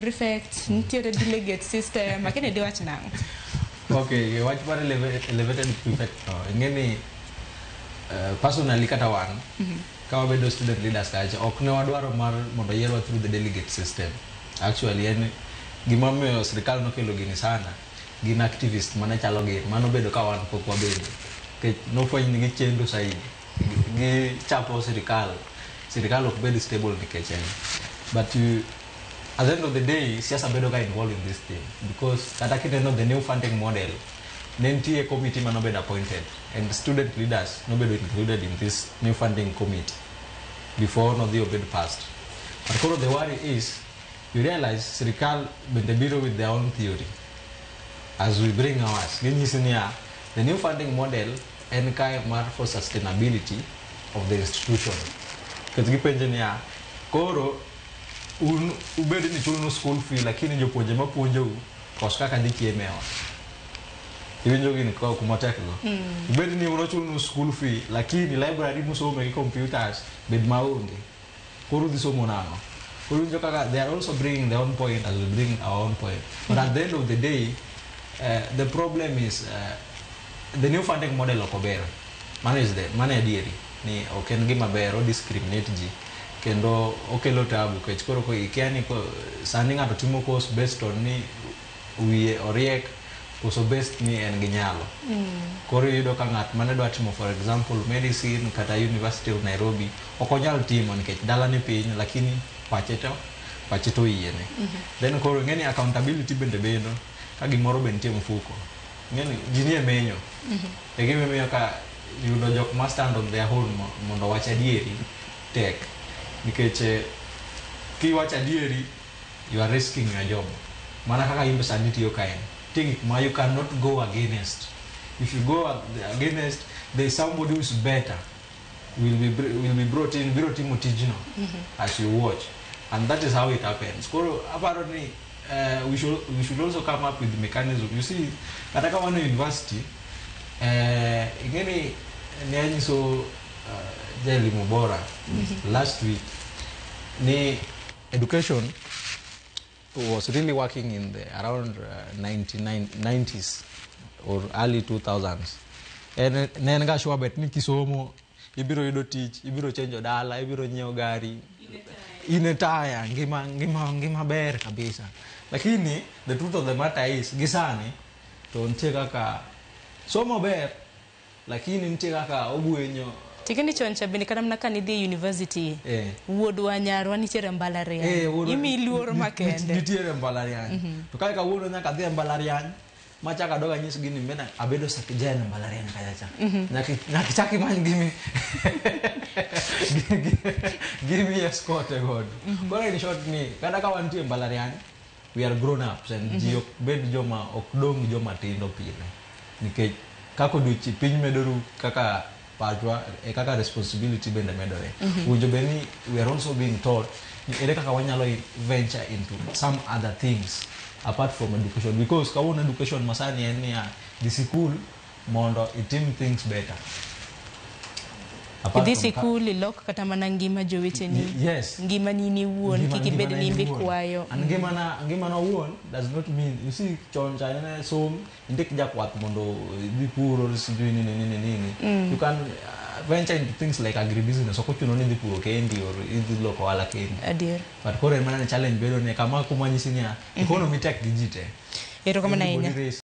Prefect nitiere, delegate system, akine diwach nang'o? Okay, wach mar elevated prefect to ing'e ni personally kata wan ka wabedo student leaders kacha, ok ne wadwaro mar mondo yierwa through the delegate system. Actually, en gima omiyo sirikal nokelo gini sana gin activist mane chalo gin mano bedo ka wan pok wabedo, nikech nofweny ni gichendo saidi, gichapo sirikal, sirikal ok bed stable nikech en. But you, at the end of the day, siasa bedo ga involved in this thing, because kata kineno the new funding model, ne nitie committee manobedo appointed and student leaders nobedo included in this new funding committee before nodhi obed passed. But koro the worry is, you realize sirikal bende biro with their own theory as we bring ours. Ginyisi niya, the new funding model en kae mar for sustainability of the institution, nikech gipenje niya, koro un ubed ni chulnu school fee, lakini jopuonje mapuonjou kos kaka dhi chiemo e ot. Iwinjo gini ka kuma tek go? Ubed ni un ochulnu school fee, lakini library musome gi computers bed maonge, koro udhi somo nang'o? Koro iwinjo kaka they are also bringing their own point as we bring our own point. But at the end of the day, the problem is the new funding model ok ober. Mano is the mano e adieri ni ok en gima ber, o discriminate ji kendo okelo tabu, nikech koro ikia ni sani ng'ato timo course based on ni wiye oriek koso based ni en gi nyalo. Koro iyudo ka ng'at mane dwa timo, for example, medicine kata University of Nairobi ok onyal timo nikech dala ni piny, lakini pache to oyiene. Then koro ing'e ni accountability bende bedo ka gimoro be nitie mfuko. Ing'e ni ji nie menyo e gima imiyo ka yudo jok ma stand on their own mondo owach adieri tek, nikech kiwacho adieri, you are risking your job. Mana kaka in be sani tiyo kae, nitie gik ma you cannot go against. If you go against, there is somebody who is better will be brought in, biro timo tijno as you watch, and that is how it happens. Koro aparo ni we should also come up with mechanism. You see, kata ka wan e university, ing'e ni ne anyiso jaelimu bora last week ni education was really working in the around 99 90s or early 2000s. En ne en ga sure bet ni kisomo ibiro yudo tich, ibiro chenjo dala, ibiro nyiewo gari, in e taya ngima, ngima, ngima ber kabisa. Lakini the truth of the matter is, gi sani to nitie kaka somo ber, lakini nitie kaka ogwenyo. Tikeni chon cha bende kata mana ka nidhi e university, wuodwa, nyarwa nitiere mbalariany, imiyi luor makende. Nitiere mbalariany. To kae kawuono nyaka adhi e mbalariany machak adog anyisgi ni mena abedo sekjen e mbalariany kachacha. Nyaka ichak imany gimi escort e godo. Koro in short ni kata ka wantie e mbalariany, we are grown ups and ji ok bed joma ok dong joma tindo pile, nikech kaka odiochieng piny medoru, kaka pachwa e kaka responsibility bende medore. Owinjo bed ni we are also being taught ni ere kaka wanyalo venture into some other things apart from education, because kawuono education masani en niya, dhi sikul mondo itim things better. Apart Idhi from sikul ilok kata mana ngima joweteni, ngimani in iwuon, kik ibed ngimana ni in imbe iwuon. kwayo. And ngimana owuon does not mean, you see, chon cha ne som indik jakwath mondo idhi puro, sijui nini nini nini. You can venture into things like agribusiness. Ok ochuno ni idhi puro kendi or idhi loko ohala kendi. But koro en mana ni challenge bedo ni kama kuma nyisi niya economy tek gi ji te. Erokamano ahinya. Everybody race.